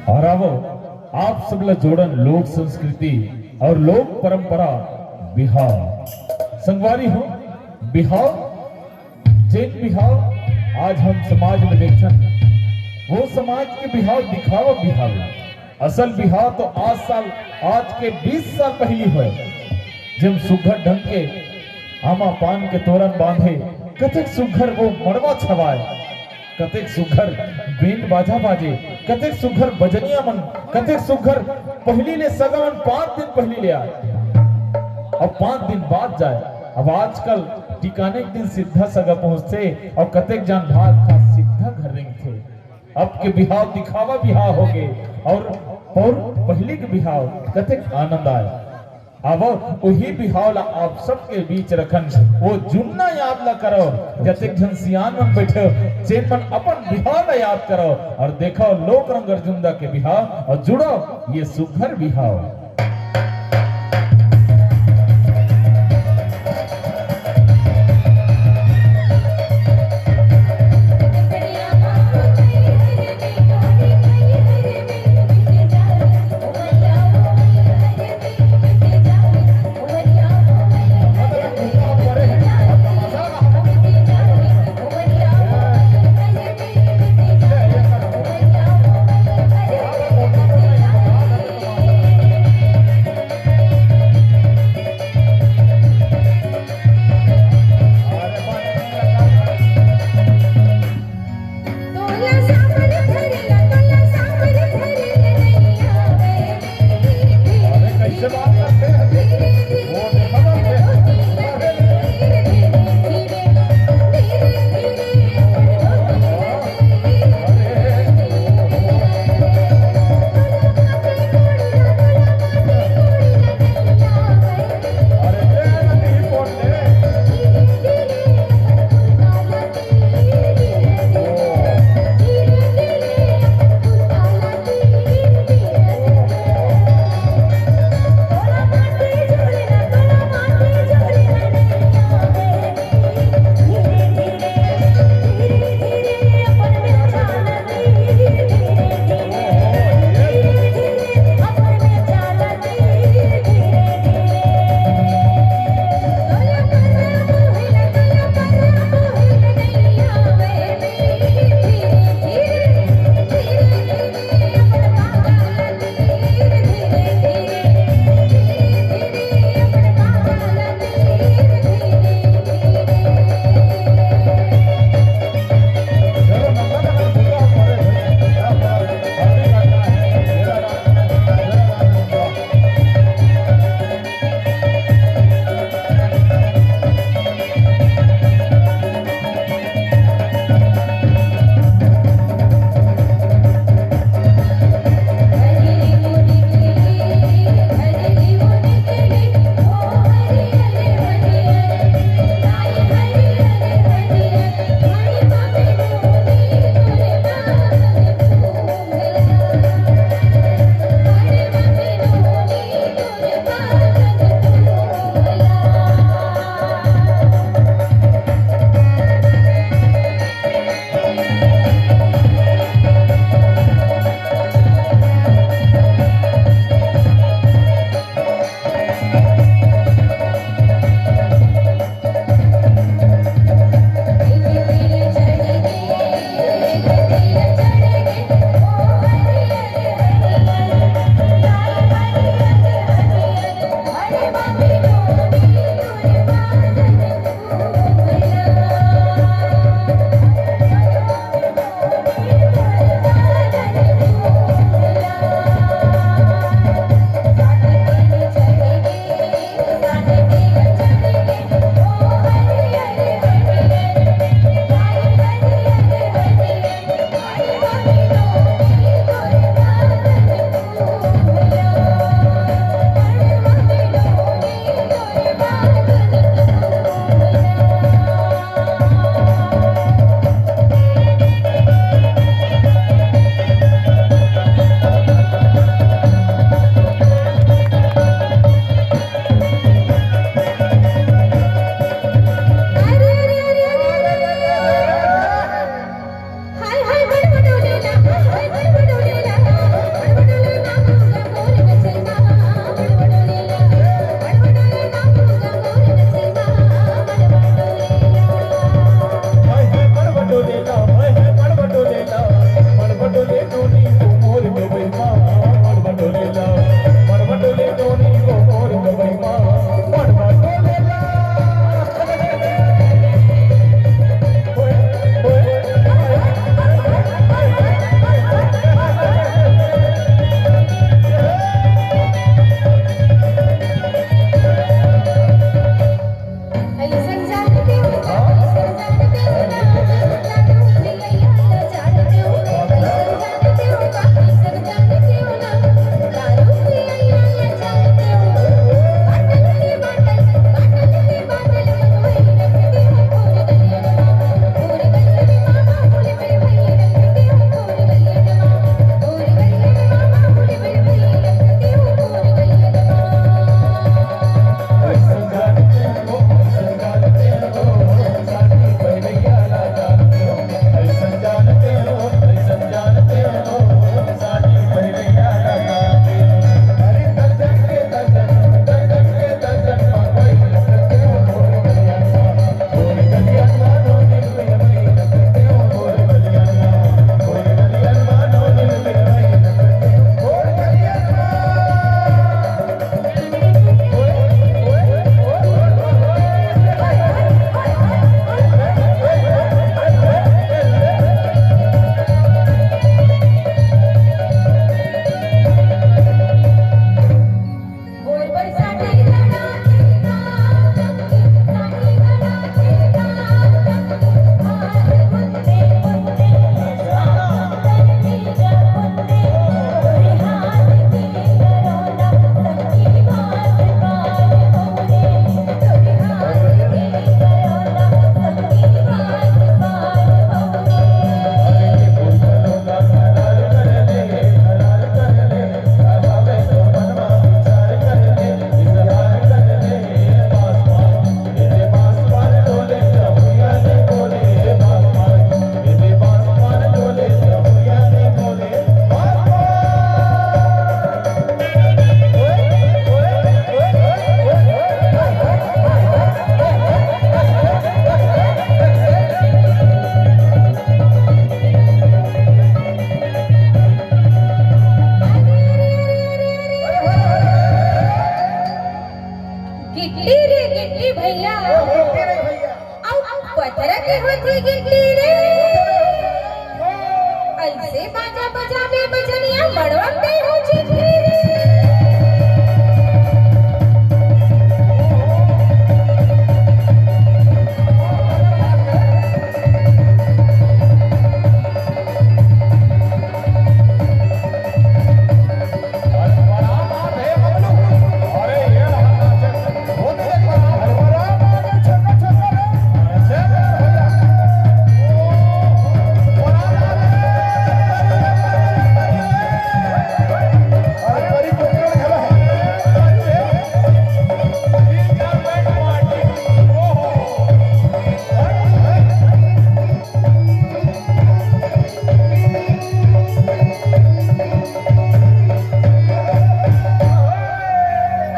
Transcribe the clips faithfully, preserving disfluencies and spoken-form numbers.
और आवो, आप सब ला जोड़न लोक संस्कृति और लोक परंपरा बिहाव। संगवारी हो, बिहाव, जेन बिहाव आज हम समाज में देखथन, वो समाज के बिहाव दिखावा बिहाव। असल बिहाव तो आज साल, आज के बीस साल पहिली होय, जेम सुघर ढंग के आमा पान के तोरन बांधे, कतेक सुघर वो मड़वा छवाय, कतेक सुघर बेंड बाजा बाजे, कतेक सुघर बजनिया मन, कतेक सुघर पहिली ले सगा मन पांच दिन पहिली ले आय, अब पांच दिन बाद जाय। अब आजकल टिकाने के दिन सीधा सगा पहुंचथे और कतेक जान भात खा सीधा घर रेंगथे। अब के बिहाव दिखावा बिहाव होगे और, और पहिली के बिहाव कतेक आनंद आय। आवो, उही बिहाव ला आप सबके बीच रखन, वो जुन्ना याद ला करो, जतेक झन सियान मन बैठे हो, जेन मन अपन बिहाव ला याद करो और देखो लोक रंग अर्जुन दा के बिहाव और जुड़ो ये सुघर बिहाव। होथे गिट्टी रे। ऐसे बाजा बजाबे बजनिया मड़वा ते हो चिट्ठी रे।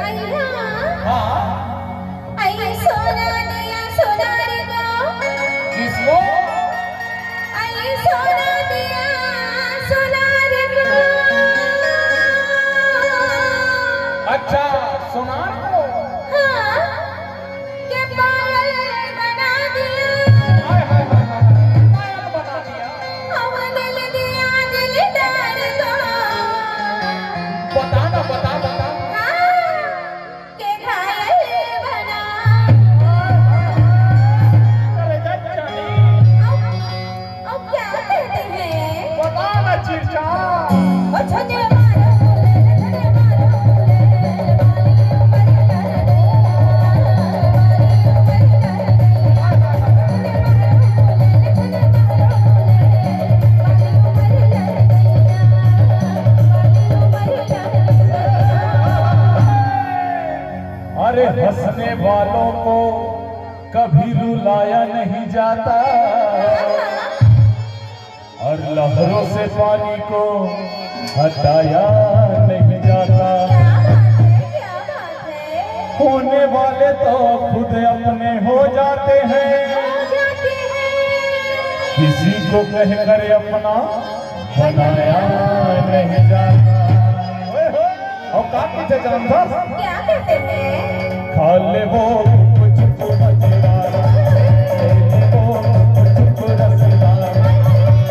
अइहा। हाँ। अई सोना दिया सोनार को। किसको? अई सोना दिया सोनार को। अच्छा, सोनार को? हाँ। के पायल बना दिया। हाय, हाय, हाय, हाय, हाय। पायल बना दिया। अउ दिल दिया दिलदार को। बता ना, बता, बता। हाँ, के घायल बना। अरे, जा, जा। अब, अब क्या कहते हैं? बता ना, चीचा। ओ छोटे मारो, छोटे मारो। अरे, हंसने वालों को कभी रुलाया नहीं जाता। और लहरों से पानी को हटाया नहीं जाता। क्या बात है, क्या बात है। होने वाले तो खुद अपने हो जाते हैं। हो जाते हैं। किसी को कहकर अपना बनाया नहीं जाता। ओए होए। अउ का कहिथे जानथस? क्या कहते हैं? खा ले वो गुपचुप मजेदार, ले ले वो गुपचुप रसदार,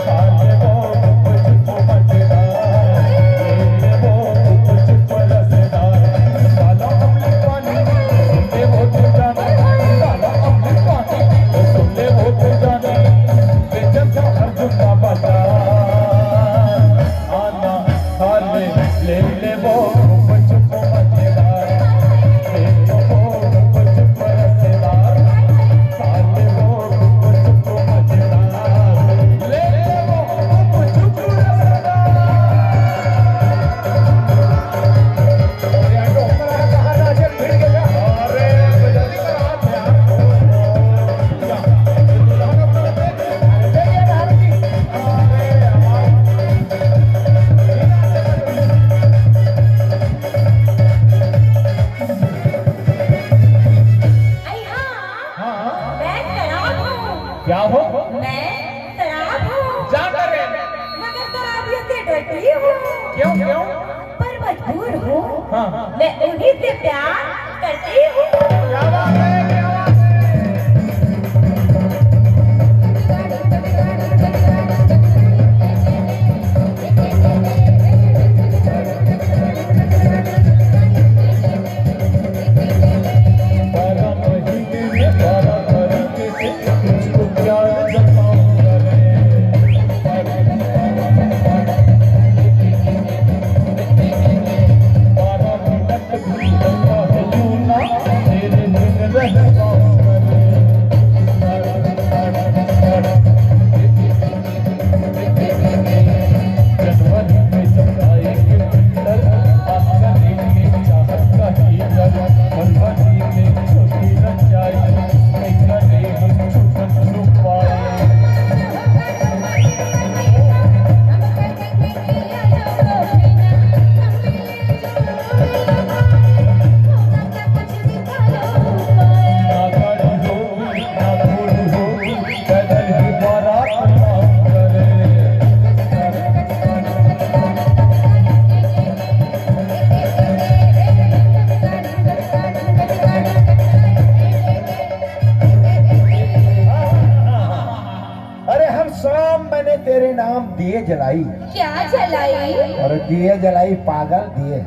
खा ले वो गुपचुप मजेदार, ले ले वो गुपचुप रसदार। काला अमली पानी, सुन ले वो दिल जानी, काला अमली पानी, सुन ले वो दिल जानी, बेचैन सा अर्जुन का बाजार। आना, खा ले, ले ले वो गुपचुप मजेदार, ले ले वो गुपचुप रसदार, खा ले वो गुपचुप मजेदार, ले ले वो गुपचुप रसदार। अरे, ऑटो हमारा कहाँ नाचल भिड़ गया? अरे, जल्दी कर, आप यार। अरे हाँ, हाँ। मैं खराब हूँ। क्या हो? मैं खराब हूँ। जा करे। मगर खराबियों से डरती हूँ। क्यों, क्यों? पर मजबूर हूँ। हाँ, हाँ। मैं उन्हीं से प्यार करती हूँ। क्या बात है, क्या बात है। जलाई। क्या जलाई? अरे दिए जलाई पागल, दिए।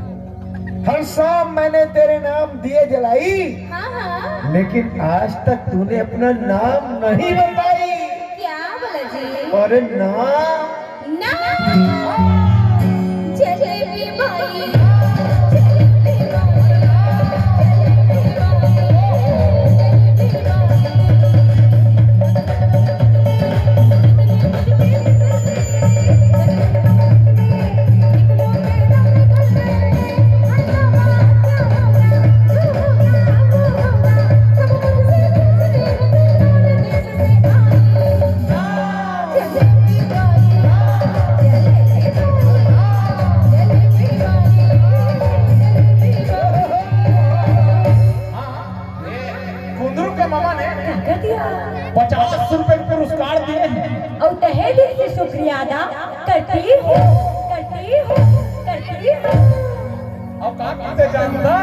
हर शाम मैंने तेरे नाम दिए जलाई, हाँ हाँ। लेकिन आज तक तूने अपना नाम नहीं बताई। क्या बोला जी? अरे नाम। ना। जलेबी भाई। कुंदरू के मामा ने पचास रुपए पुरस्कार दिए हैं। और तहे दिल से शुक्रिया अदा करती हूँ, करती हूँ, करती हूँ। अब का करते जानता?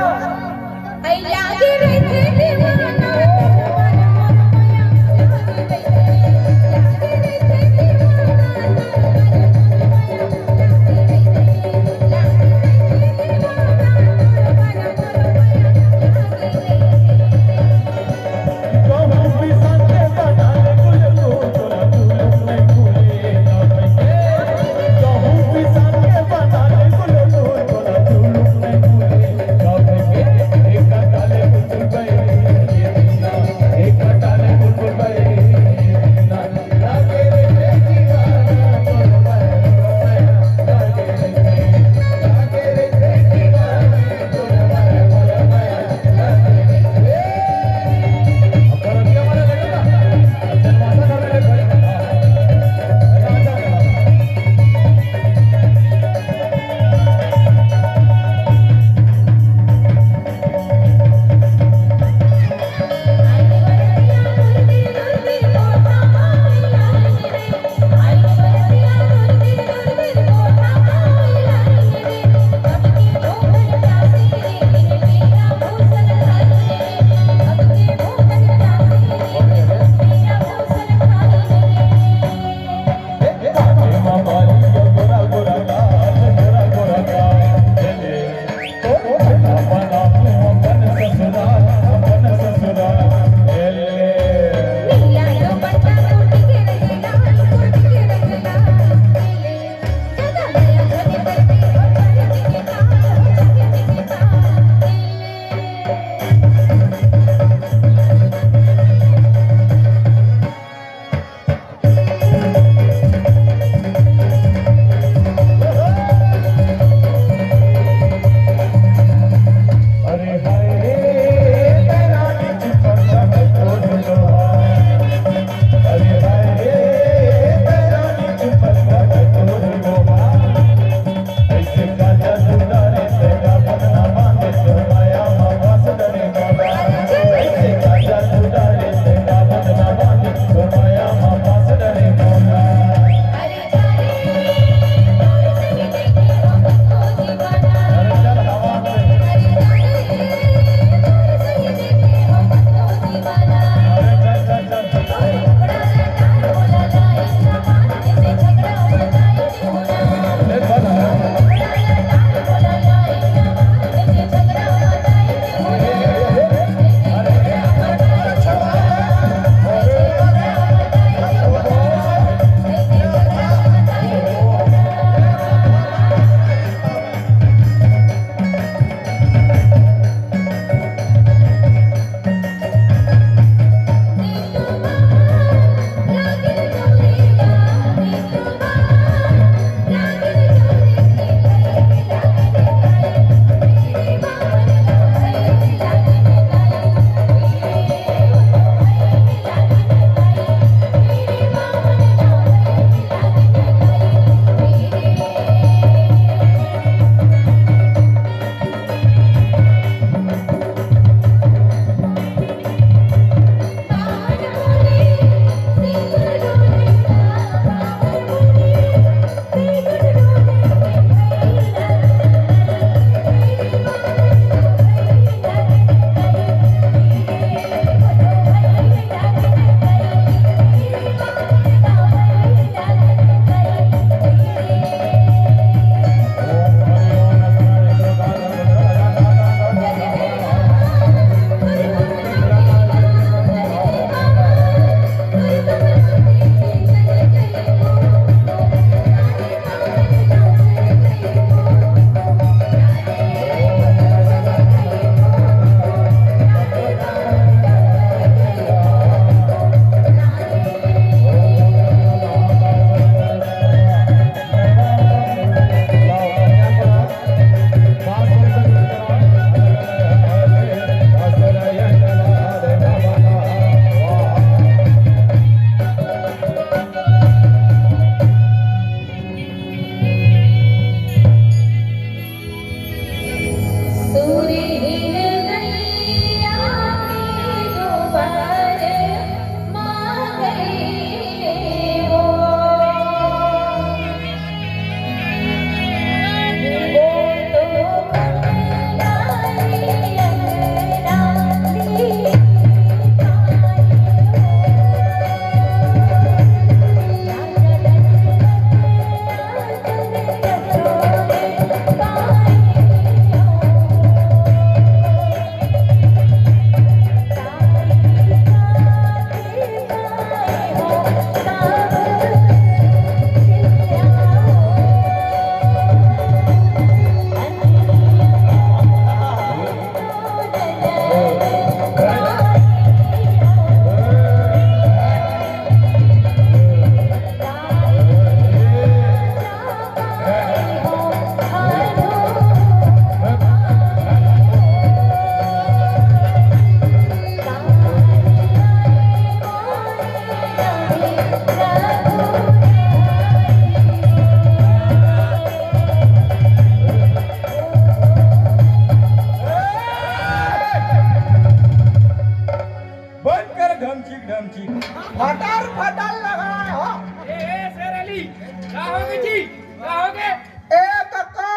फटर फटर लगा हो। ए, ए, शेर अली, का होगे जी? का होगे? ए कक्का,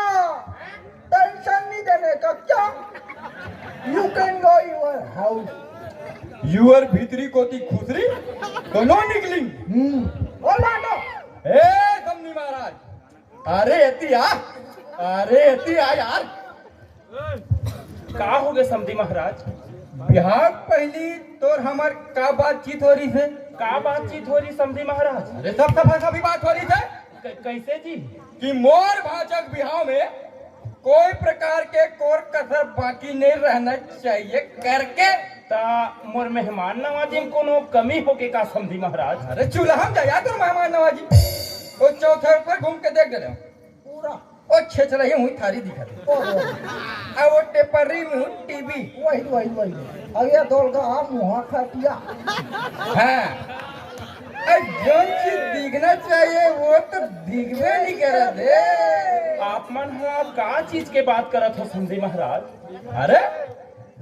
टेंशन नहीं देने का क्या? You can go your house. Your भीतरी कोती खुसरी तो नो निकली। हम्म। बोल बाटो। ए समधी महाराज, अरे एती आ, अरे एती आ यार। का होगे समधी महाराज? बिहाव पहिली तोर हमर का बातचीत हो रही है? का बातचीत हो रही समधी महाराज? अरे सब सब सभी बात हो रही है। क-, कैसे जी? कि मोर भांचक बिहाव में कोई प्रकार के कोर कसर बाकी नहीं रहना चाहिए करके। ता मोर मेहमान नवाजी में कोनो कमी होके का समधी महाराज? अरे चूल्हा में जाया तोर मेहमान नवाजी। वो चौथे पर घूम के देख डरे। पूरा। ओ छेछला ही हुई थारी दिखत है। ओ, ओ। आ वो टेपरी में हुई टीवी। वही, वही, वही। अब ये दौड़ का आप मुहा खटिया। हाँ। ए, जोन चीज दिखना चाहिए, वो तो दिखबे नहीं करत है। आप मन हा का चीज के बात करत हो समधी महाराज? अरे,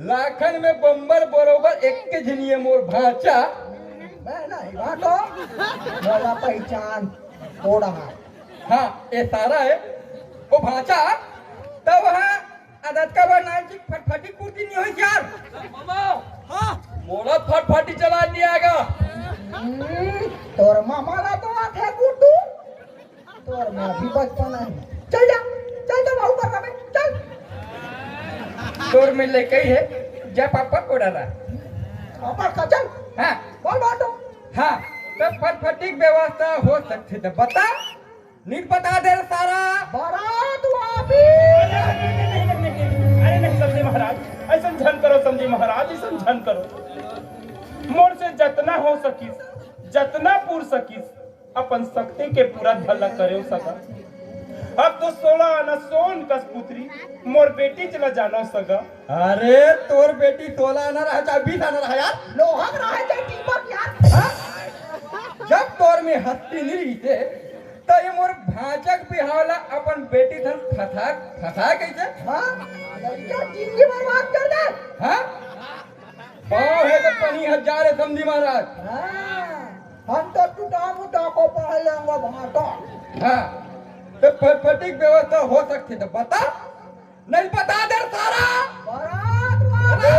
लाखन में बम्बर बरोबर एक के झिनिये मोर भांचा। मैं नहीं बाटो, मोला पहचान थोड़ा। हाँ, ये सारा है। ओ भांचा, तब हाँ, आदत का बरनाल जी फटफटी कुर्ती नहीं होई यार। मामा, हाँ। मोला फटफटी चला नहीं आएगा। हम्म, तोर मामा ला तो आथे गुड्डू। तोर में अभी बचपन है। चल जा, चल जा, बाहू कर रहा, चल। तोर में लेके ही है, जा पापा को डरा। पापा का चल। हाँ। बोल बाटो। हाँ, तो फटफटी की व्यवस्था हो सकती तो बता। नहीं बता दे रे सारा। बारात वापिस। अरे नहीं, नहीं, नहीं, नहीं, अरे नहीं, समधी महाराज, ऐसा झन करो, समधी महाराज, ऐसा झन करो। मोर से जतना हो सकिस, जतना पूर सकिस, अपन शक्ति के पूरा धला करेव सगा। अब तो सोलह आना सोन कस पुत्री, मोर बेटी चला जानो सगा। अरे, तोर बेटी सोलह आना रहा, चाहे बीस आना रहा यार। लोहा में रहा, चाहे टीपक यार। हाँ? जब तोर में हस्ती नहीं रही थे, तो ये मोर भांचक बिहाव ला अपन बेटी धन फंसा, फंसा कैसे? हाँ? लड़कियां जिंदगी बर्बाद कर दे। हाँ? पाँव है तो पनी हजार है, समधी महाराज। हाँ, हम तो टूटा मुटा को पढ़ लेंगे भाटो। हाँ, तो फटफटी की व्यवस्था हो सकती तो बता, नहीं बता दे सारा। बारात वाले।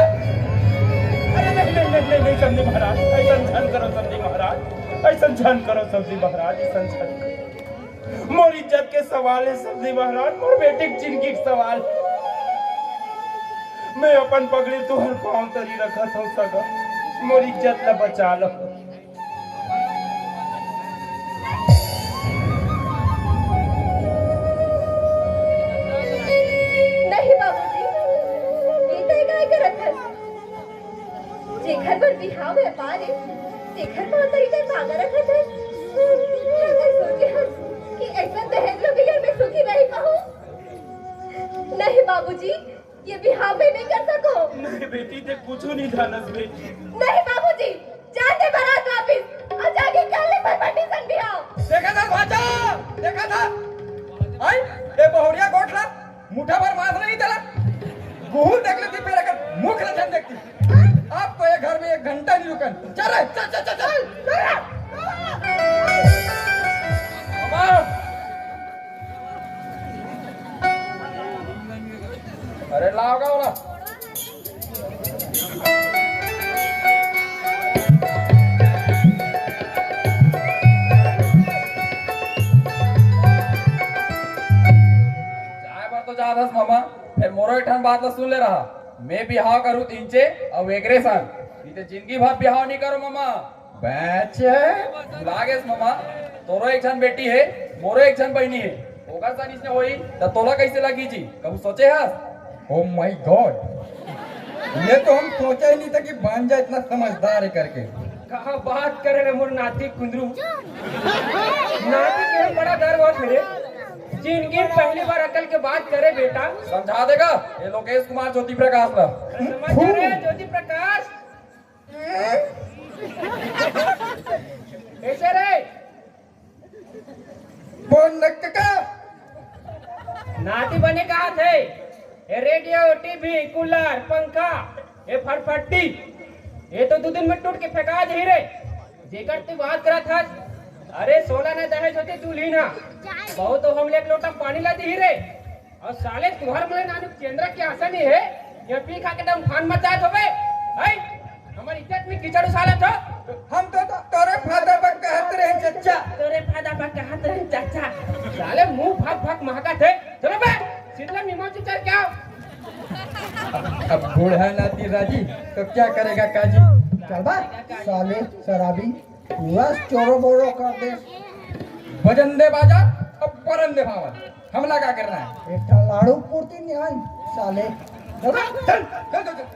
अरे नहीं, नहीं, नहीं, नहीं, नहीं, समधी महाराज, ऐसा झन करो, समधी महाराज, ऐसा झन करो, समधी महाराज, ऐसा झन करो। मोर इज्जत के सवाल है, समधी महाराज, मोर बेटी के जिंदगी के सवाल। मैं अपन पगड़ी तुहर पाँव तरी रखत हूँ सगा, मोर इज्जत ला बचा लो। नहीं बाबूजी, ये तय काय करत हस? जेखर बर बिहाव व्यापार हे, तेखर बर तो इधर भागा रखत हस। अगर सोचे हस कि ऐसा दहेज लो बिगर मैं सुखी रही पाऊँ? नहीं बाबूजी, ये बिहाव मैं नहीं कर सकूँ। नहीं बेटी, ते कुछ नहीं जानस बेटी। नहीं बाबूजी, जान दे बारात वापिस, और जाके कर ले फटफटी सन बिहाव। देखा था भांचा, देखा था। आई, ए बहुरिया गोठला, मुठा भर मांस नहीं तेला। गुहू देख लेती, फिर अगर मुख रचन देखती। आप तो ये घर में एक घंटा नहीं रुकन। चल रे, चल, चल, चल, चल। बाबा! अरे लाव का वाला। जाए बर तो जात हस मामा, फेर मोरो एक ठन बात ला सुन ले रहा। मैं बिहाव करूँ तिंचे अउ एकरे संग, इते जिंदगी भर बिहाव नहीं करो मामा। बैच है। भुला गेस मामा, तोरो एक झन बेटी हे, मोरो एक झन बहिनी हे। ओकर संग इसने होई, त तोला कैसे लगी जी? कभू सोचे हस? Oh my God! ये तो हम सोचा ही नहीं था कि भांजा इतना समझदार है करके। कहाँ बात करे रे मोर नाती कुंदरू। नाती के बड़ा गर्व होत हे रे। जिंदगी में पहली बार अकल के बात करे बेटा। समझा देगा ये लोकेश कुमार ज्योति प्रकाश ला। समझ रे ज्योति प्रकाश। कैसे रे? बोल न कका। नाती बने कहा थे? ये रेडियो, टीवी, कूलर, पंखा, ये फटफटी, ये तो दो दिन में टूट के फेंका जाही रे। जेकर तैं बात करत हस, अरे सोला ना दहेज होती दुल्हिन हा, बहू तो हमला एक लोटा पानी ला दिही रे। अउ साले तुंहर मन नानू केंद्रा के आशा नइ हे, ये पी खा के दम फान मचात होबे। हैं? हमर इज्जत में कीचड़ उछालत हो। हम तो, तो तोरे फायदा बर कहत रहे चचा। तोरे फायदा बर कहत रहे चचा। साले मुंह फक फक महकत हे। चलो बे, शीतला मीमांसू चल के आओ। अब बूढ़ा नाती राजी तो क्या करेगा काजी। चल बा, साले शराबी, पूरा चोरो बोरो कर दे। बजन दे बाजा, अब परन दे भावन। हमला का करना है? एक ठा लाड़ू पूर्ति नहीं आई, साले। चल, चल, चल, चल, चल।